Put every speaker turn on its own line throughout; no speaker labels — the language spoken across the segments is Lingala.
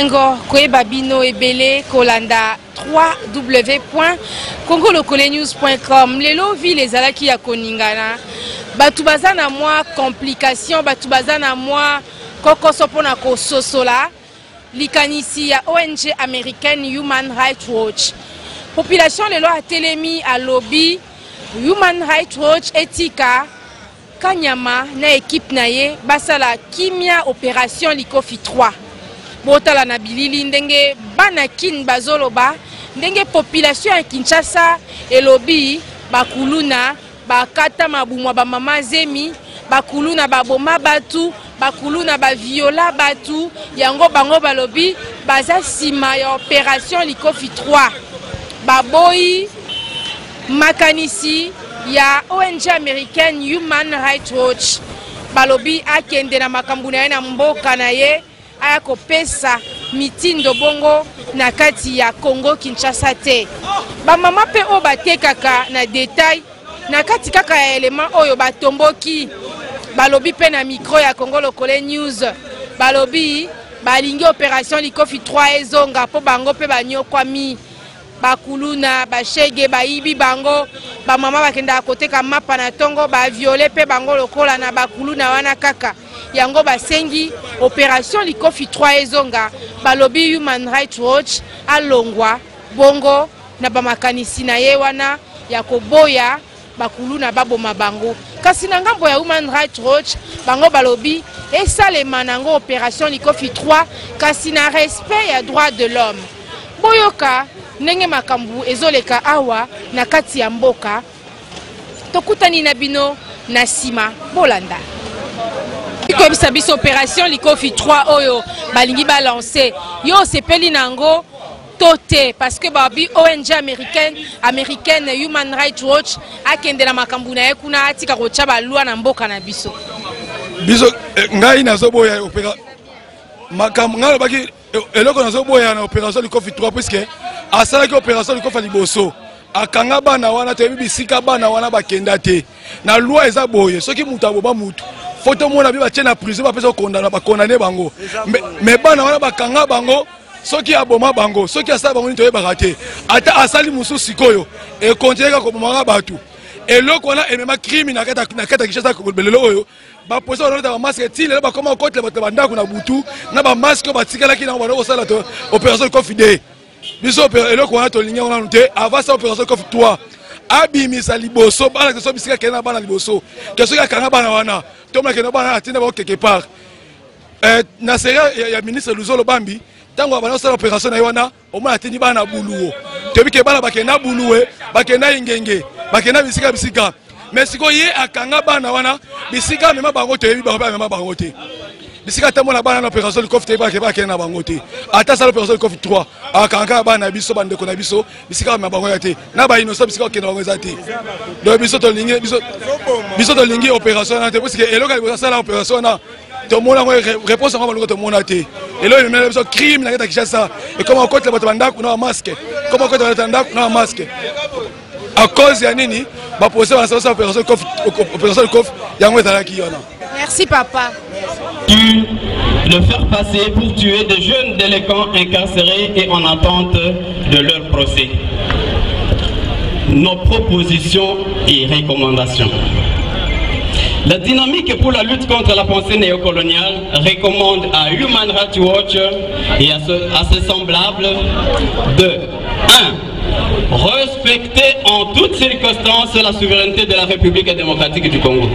Esengo koyeba bino ebele kolanda www.congolokolenews.com. Lelo ville ezalaki ya koningana, bato baza na mwa complication, bato baza na mwa kokoso mpona kososola likanisi ya ONG américaine Human Rights Watch. Population lelo atelemi, alobi Human Rights Watch etika Kanyama na ekipe na ye basala kimia opération Likofi 3. Botala na bilili ndenge bana Kin bazoloba, ndenge population ya Kinshasa elobi bakuluna bakata mabumwa bamama zemi, bakuluna baboma batu, bakuluna baviola batu. Yango bango balobi baza nsima ya opération Likofi 3, baboyi makanisi ya ONG américaine Human Rights Watch. Balobi akende na makambo na ye na mboka na ye, aya kopesa mitindo bongo na kati ya Congo Kinshasa te. Bamama mpe oyo batekaka na detail na kati kaka ya elema oyo batomboki, balobi mpe na micro ya Congo Lokole News, balobi balingi opération Likofi 3 ezonga mpo bango mpe banyokwami, bakuluna bashege bayibi bango. Bamama bakendaka koteka mapa na ntongo, baviole mpe bango lokola na bakuluna wana kaka. Yango basengi opération Likofi 3 ezonga. Balobi Human Rights Watch alongwa bongo na bamakanisi na ye wana ya koboya bakuluna baboma bango. Kasi na ngambo ya Human Rights Watch, bango balobi esalema nango opération Likofi 3, kasi na respect ya droit de l'homme. Boyoka ndenge makambo ezoleka awa na kati ya mboka. Tokutani na bino na nsima, bolanda. Koyebisa biso opération Likofi 3 oyo balingi balance, yo osepeli na yango to te? Parce que babi ONG américaine Human Rights Watch akende na makambo na ye kuna, atika kotya balwa na mboka na biso.
Biso ngai nazoboya opéra makambo. Ngai alobaki eloko nazoboya na opération Likofi 3, puisque asalaki opération Likofi ya liboso, akanga bana wana, toyebi bisika bana wana bakenda te. Na loi eza boye: soki moto aboba mutu, faut tomona bi batie na prison, bapesa kokondana, bakondane bango. Mais bana wana bakanga bango, soki aboma bango, soki asala bango nini, toyebaka te. Ata asali mosusu, sikoyo ekontinue kaka kobomaka bato. Eloko wana emema crime na kati ya Kinshasa. Lelo oyo bapolisi baloleta bamasque, ti lelo bakoma kokotela bato na bandako na butu na bamasque oyo batikalaki nango. Banda kosala opération Likofi 2, biso eloko wana tolingi yango nanu te. Avant sa opération Likofi 3, abimisa liboso bana so bisika kende na bana liboso, ke soki akanga bana wana, tomona kende bana atinda bango quelque part. Na série ya ministre Luzolo Bambi, ntango bana kosala opération na ye wana, omona atindi bana na Buluwo. Toyebi ke bana bakenda Buluwe, bakenda Ingenge, bakenda bisika bisika. Mais sikoyo ye akanga bana wana, bisika amema bango toyebi bango mpe amema bango te. Bisika atambola bana na opération Likofi te, bakende na bango te. Ata asala opération Likofi 3, akanga kaka bana na biso, bandeko na biso, bisika bamema bango ya te, na bainnocent bisika bakende bango eza te. Donc biso tolingi opération wana te, puisque eloko ya liboso asala opération wana, tomona yango, réponse yango balingo tomona te. Eloko ememela biso crime na kati ya Kinshasa, ekoma kokotela bato bandako na bamasque, ekoma kokotela bato bandako na bamasque. À cause ya nini? Bapolisi banasala opération Likofi. Opération Likofi yango ezalaki wana.
Merci papa.
De faire passer pour tuer des jeunes délinquants incarcérés et en attente de leur procès. Nos propositions et recommandations. La dynamique pour la lutte contre la pensée néocoloniale recommande à Human Rights Watch et à ses semblables de 1. Respecter en toutes circonstances la souveraineté de la République démocratique du Congo.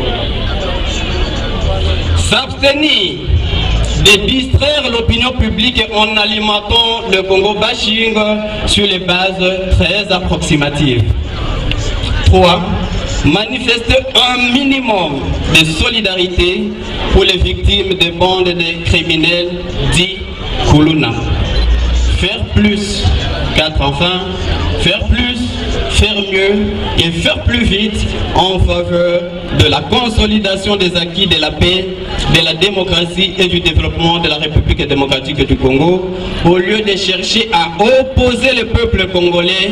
S'abstenir de distraire l'opinion publique en alimentant le Congo bashing sur les bases très approximatives. 3. Manifester un minimum de solidarité pour les victimes des bandes de criminels dits Kuluna. Faire plus. 4. Enfin, faire plus, faire mieux et faire plus vite en faveur de la consolidation des acquis de la paix, de la démocratie et du développement de la République démocratique du Congo, au lieu de chercher à opposer le peuple congolais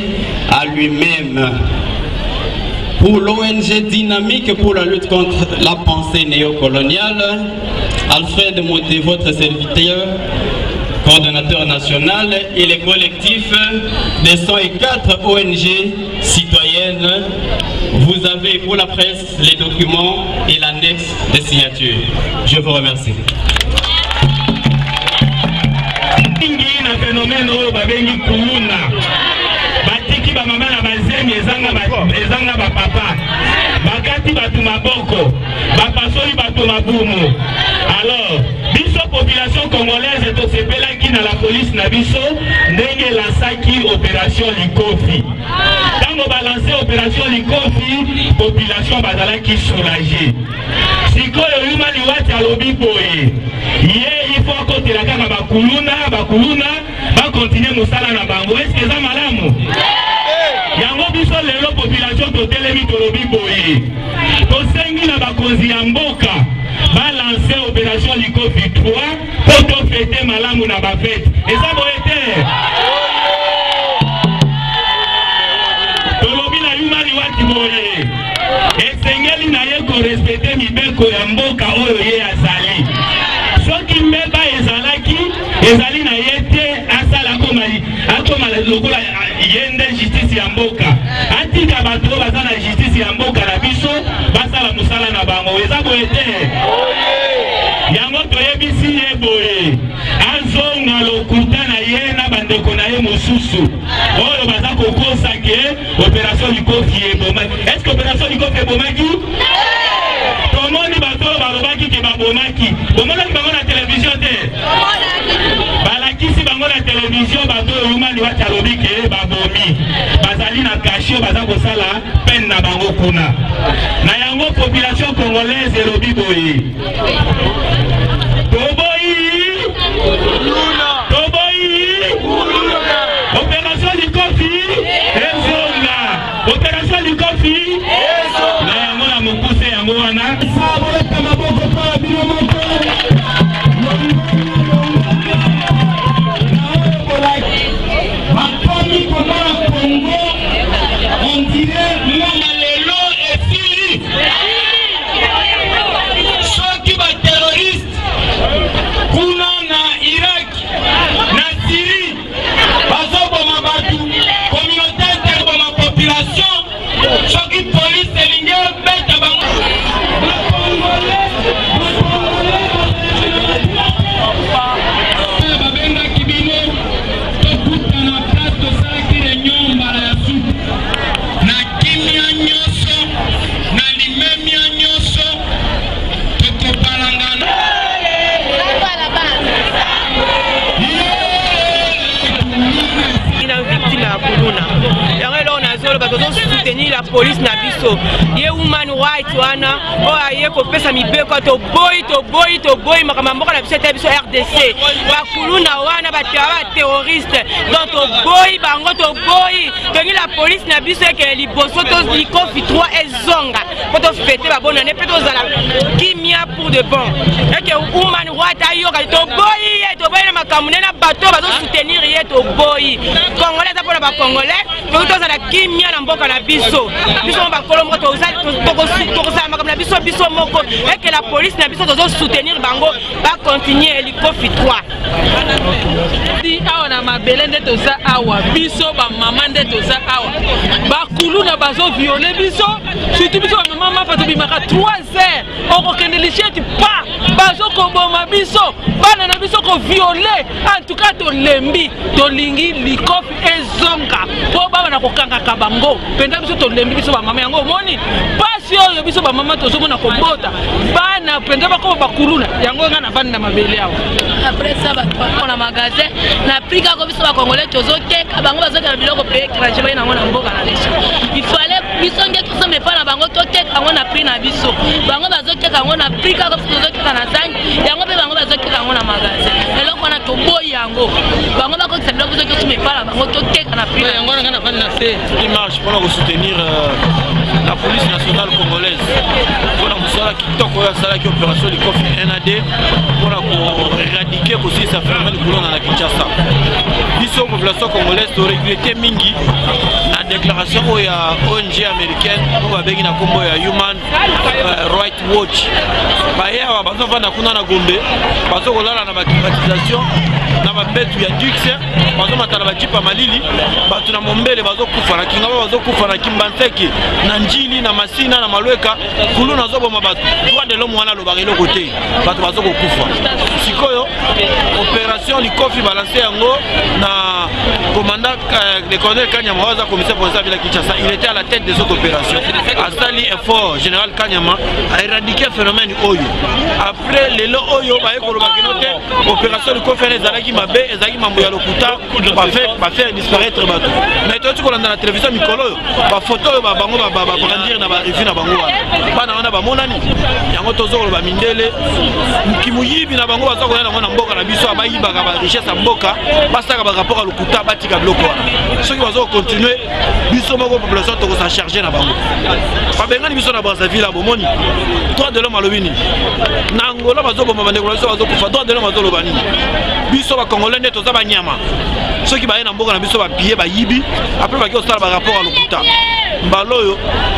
à lui-même. Pour l'ONG Dynamique pour la lutte contre la pensée néocoloniale, Alfred Moté, votre serviteur. coordonnateur national, et les collectifs des 104 ONG citoyennes. Vous avez pour la presse les documents et l'annexe des signatures. Je vous remercie.
Mingi na phénomène oyo babengi kuluna, batiki bamama na bazemi ezanga bapapa, bakati bato maboko, bapasoli bato mabumu. Alors biso population congolaise tosepelaki na la police na biso ndenge elansaki opération Likofi. Ntango balanse opération Likofi, population bazalaki soulagé. Sikoyo Yuma Liwati alobi boye, ye il faut akotela kaka bakuluna, bakuluna bakontinue mosala na bango. Eske eza malamu yango? Biso lelo population totelemi, tolobi boye, tosengi na bakonzi ya mboka balanse opération Likofi 3 mpo tofete malamu na bafete. Eza boye te? Tolobi na Yuma Liwati boye, esengeli na ye korespecter mibeko ya mboka oyo ye azali. Soki mbeba ezalaki, ezali na ye te asala akoma lokola ye nde justice ya mboka. Atika bato oyo baza na justice ya mboka na biso basala mosala na bango. Eza boye te? Yango toyebisi ye boye, azonga lokuta na ye na bandeko na ye mosusu oyo baza kokosa ke opération Likofi ebomaki. Est ce que opération Likofi ebomaki? Tomoni bato oyo balobaki ke babomaki, bomonaki bango na televizio te? Balakisi bango na televizio. Bato oyo Yuma Liwati alobi ke babomi bazali na cachot, baza kosala peine na bango kuna. Na yango population congolaise elobi boye: toboyi, toboyi, opération Likofi ezonga, opération Likofi. Na yango na mokuse, yango wana.
Boleta maboko mpo ya bino moko. Bakomi komona Kongo, on dirait mwana lelo esili. Soki baterroriste kuna na Irak, na Syrie bazoboma bato, communauté interboma population, soki police elingi ebeta bango. Bakongole, bakongole babengaki bino, tokutana place tosalaki réunion mbala ya suku na kimia nyonso, na limemia nyonso, tokopalangana.
Na victime ya kuluna, yango eloko nazoloba, tozosoutenir la police na biso. Ye human right wana oyo aye kopesa mibeko, toboyi, toboyi, toboyi makambo ya mboka na biso ete biso RDC. Bakuluna wana baterroriste, donc toboyi bango, toboyi. Tolingi la police na biso ekele liboso, to Likofi 3 ezonga mpo tofete babonane mpe tozala kimia pour de bon. Eke human right ayoka, toboyi ye, toboyi na makambo nde na bato oyo bazosoutenir ye, toboyi. Congolais eza mpona bacongolais, toki tozala kimia na mboka na biso. Biso mo bakolo moko tokosala makambo na biso biso moko. Eke la police na biso, tozosoutenir bango, bacontinue Likofi 3.
Awa na mabele nde toza awa, biso bamama nde toza awa, bakuluna bazovioler biso, surtout biso bamama mapa tobimaka 3 heures, okokende lisheti pa bazokoboma biso, bana na biso kovioler. En tout cas tolembi, tolingi Likofi ezonga mpo baba na kokangaka bango mpenza. Biso tolembi, biso bamama. Yango omoni mpasi oyo biso bamama tozomona kobota bana mpenza bakoma bakuluna. Yango ngai navandi na mabele awa.
Après ça, bato na magasin na prix kaka biso bacongolais tozoteka, bango bazoteka biloko pays étranger, baye nango na mboka na biso. Il fallait biso nde tosomba epai na bango, toteka yango na prix na biso. Bango bazoteka yango na prix kaka biso tozoteka na zangi yango, mpe bango bazoteka yango na magasin. Eloko wana toboyi yango. Bango bakokisa biloko, biso tosomba epai na bango, toteka na prix.
Yango wana ngai navandi na se.
Marche mpona kosoutenir la police nationale congolaise mpona mosala. Mosala kitoko oyo asalaki opération likofi 1 na 2 mpona koeradike kosilisa phénomène kuluna na Kinshasa. Biso population congolaise to regrette mingi na déclaration oyo ya ONG américaine oyo babengi na nkombo ya Human euh, Rights Watch. Baye awa bazovanda kuna na Gombe, bazokolala na baclimatisation na babetu ya duxe, bazomata na bajipa malili, bato na mombele bazokufa na Kingaba, bazokufa na Kimbanseke, na Njili, na Masina, na Malweka. Kuluna azoboma bato, droit de l'homme wana alobaka eloko te, bato bazokokufa. Sikoyo opération likofi balance yango na commandant euh, le colonel Kanyama oyo aza commissaire provincial ya Kinshasa, il était à la tête de cette opération. Asali effort général Kanyama a éradiqué phénomène oyo. Après lelo oyo baye koloba kino te opération likofi wana ezalaki mabe, ezalaki mambo ya lokuta, bafaire disparaître bato. Mais toyoti kolanda na télévision mikolo oyo bafoto oyo bango babrandir na barevue na bango wana, bana wana bamonani yango. Tozokoloba mindele kimuyibi na bango baza koya nango na mboka na biso, bayibaka barichesse ya mboka, basalaka barapport ya lokuta, batika biloko wana. Soki baza kocontinue, biso moko population tokosa charge na bango. Babengani biso na Brazzaville, bomoni droit de l'homme alobi nini? Na Angola bazoboma bandeko na biso, bazokufa, droit de l'homme azoloba nini? Biso bacongolais nde toza banyama. Soki baye na mboka na biso, bapille, bayibi, après baki kosala barapport ya lokuta. Mbala oyo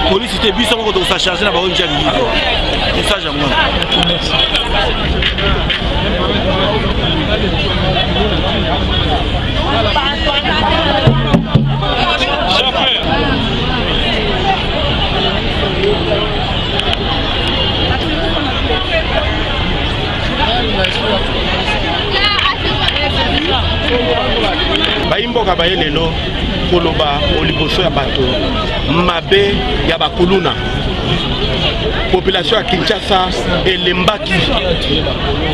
polisi te, biso moko tokosa charge na bango. Njia miyibi, message yango wana.
Bayimboka baye lelo koloba oliboso ya bato mabe ya bakuluna. Population ya Kinshasa elembaki,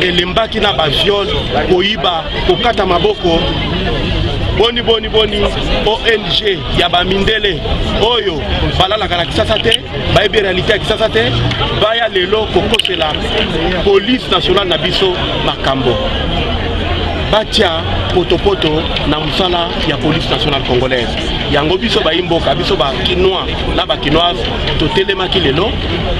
elembaki na baviole, koyiba, kokata maboko. Boni boni boni ONG ya bamindele oyo balalaka na Kisasa te, bayebi réalité ya Kisasa te, baya lelo kokosela police nationale na biso makambo. Batia potopoto na mosala ya police nationale congolaise. Yango biso bayimboka, biso bakinois na bakinoise, totelemaki lelo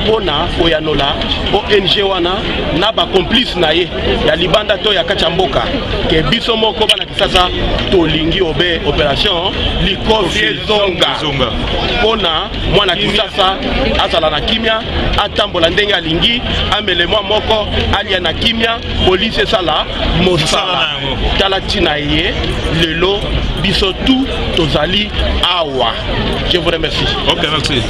mpona koyanola ONG wana na bacomplice na ye ya libanda to ya kati ya mboka, ke biso moko bana Kisasa tolingi obe opération likofi ezonga mpona mwana Kisasa azala na kimia, atambola ndenge alingi, amele mwa moko, alia na kimia, polisi esala mosala. Tala ntina ye lelo biso tu tozali awa. Je vous remercie.
Ok, merci.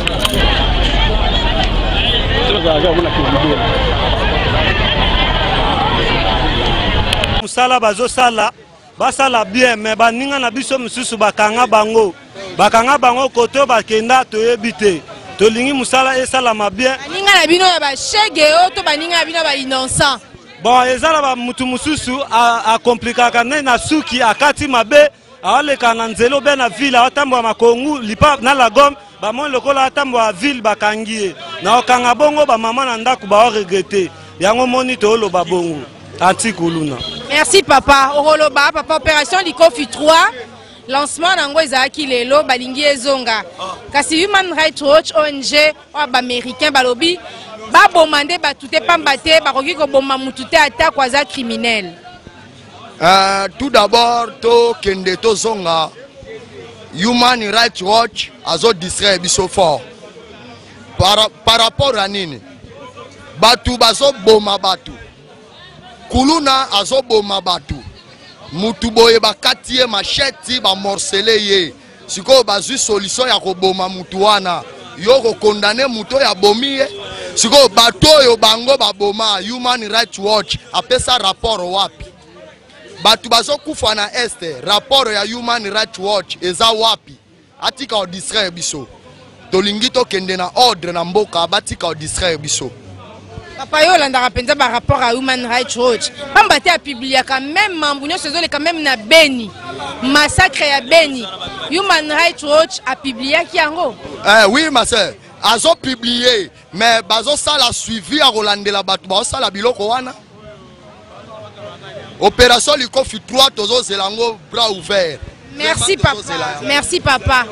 Mosala bazosala, basala bien, me baninga na biso mosusu bakanga bango, bakanga bango kote oyo bakenda toyebi te. Tolingi mosala esalama bien.
Baninga na bino ya bashege oyo to baninga na bino ya bainnocent?
Bon, eza na bamutu mosusu akomplikaka nde na suki akati mabe, awaleka na nzela obe na ville, awatambola makongu lipa na lagome, bamoni lokola atambola ville, bakangi ye na okanga bongo. Bamama na ndako baoregrete yango. Moni tooloba bongo antikuluna.
Merci papa. Okoloba papa, opération likofi 3, lancement na yango ezalaki lelo, balingi ezonga, kasi Human Rights Watch, ONG oyo baaméricain, balobi baboma nde bato te, pamba te bakoki koboma mutu te atako aza criminel.
Tout d'abord, tokende tozonga, Human Rights Watch azodistraire biso fort par rapport ya nini? Bato bazoboma bato, kuluna azoboma bato, mutu boye bakati ye machette, bamorcele ye. Sikoyo bazwi solution ya koboma mutu wana, yo kokondane mutu oyo abomi ye. Sikoyo bato oyo bango baboma, Human Rights Watch apesa rapport wapi? Bato bazokufa na Est, rapport ya Human Rights Watch eza wapi? Atika kodistraire biso. Tolingi tokende na ordre na mboka, batika kodistraire biso.
Papa, yo olandaka mpenza barapport ya Human Rights Watch, pamba te apubliaka même mambu nyonso ezoleka, même na Beni, massacre ya Beni, Human Rights Watch apubliaki yango.
Oui, ma sœur, azopublie, mais bazosala suivi ya kolandela bato bazosala biloko wana. Opération likofi 3, tozozela yango bras ouvert.
Merci papa, merci papa.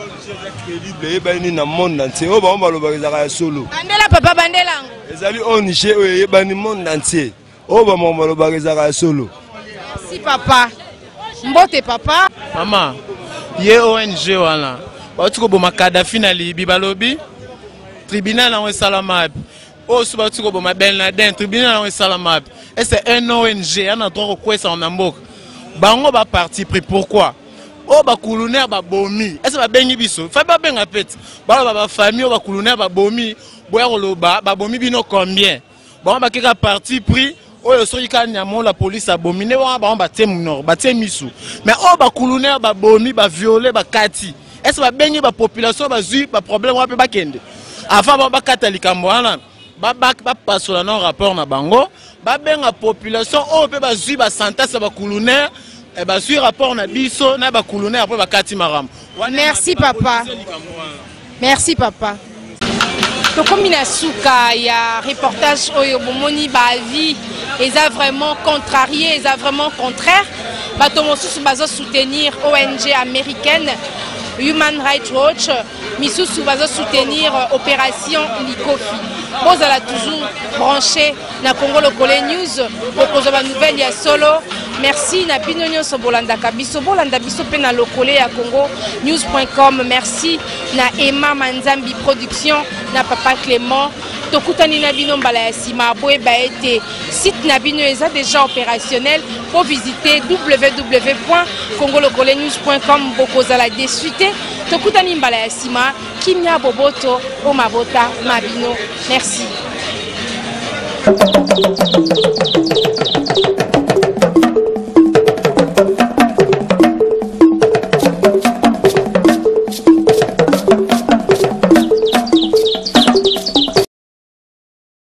Crédible, eyebani na monde entier. Oyo bango balobaka ezalaka ya solo.
Bandela papa, bandela yango.
Ezali ONG oyo eyebani monde entier. Oyo bango balobaka ezalaka ya solo.
Merci papa. Mbote papa.
Mama, ye ONG wana bauti koboma Kadhafi na Libye, balobi tribunal yango esalama wapi? Oyo so bauti koboma Ben Laden, tribunal yango esalama wapi? Ese un ONG ana droit kokwesama na mboka bango ba parti pris? Pourquoi oyo bakulunere babomi ese babengi biso? Fa babenga pete, baloba bafamille oyo bakulunere babomi, boya koloba babomi bino combien. Bango bakeka parti pris oyo soki kaka nyama la police abomi nde wana bango batie monoko, batie misu. Mais oyo bakulunere babomi, baviole, bakati, ese babengi bapopulation bazwi baproblème wana mpe bakende avant bango bakata likambo wana, bapasola na rapport na bango, babenga population oyo mpe bazwi basentence ya bakulunere, bazwi rapport na biso na bakulunere mpe bakati makambo.
Merci papa, merci papa. Tokomi na suka ya reportage oyo. Bomoni baavis eza vraiment contrarié, eza vraiment contraire. Bato mosusu bazosoutenir ONG américaine Human Rights Watch, misusu bazosoutenir opération Likofi. Bozala toujours branché na Congo Lokole News, bokozwa banouvelle ya solo. Merci na bino nyonso bolandaka biso, bolanda biso mpe na lokole ya congo news.com. Merci na Emma Manzambi Production, na papa Clément. Tokutani na bino mbala ya nsima. Boyeba ete site na bino eza déjà opérationnel po visiter www.congolokolenews.com, bokozala déçu te. Tokutani mbala ya nsima. Kimia, boboto o mabota ma bino. Merci.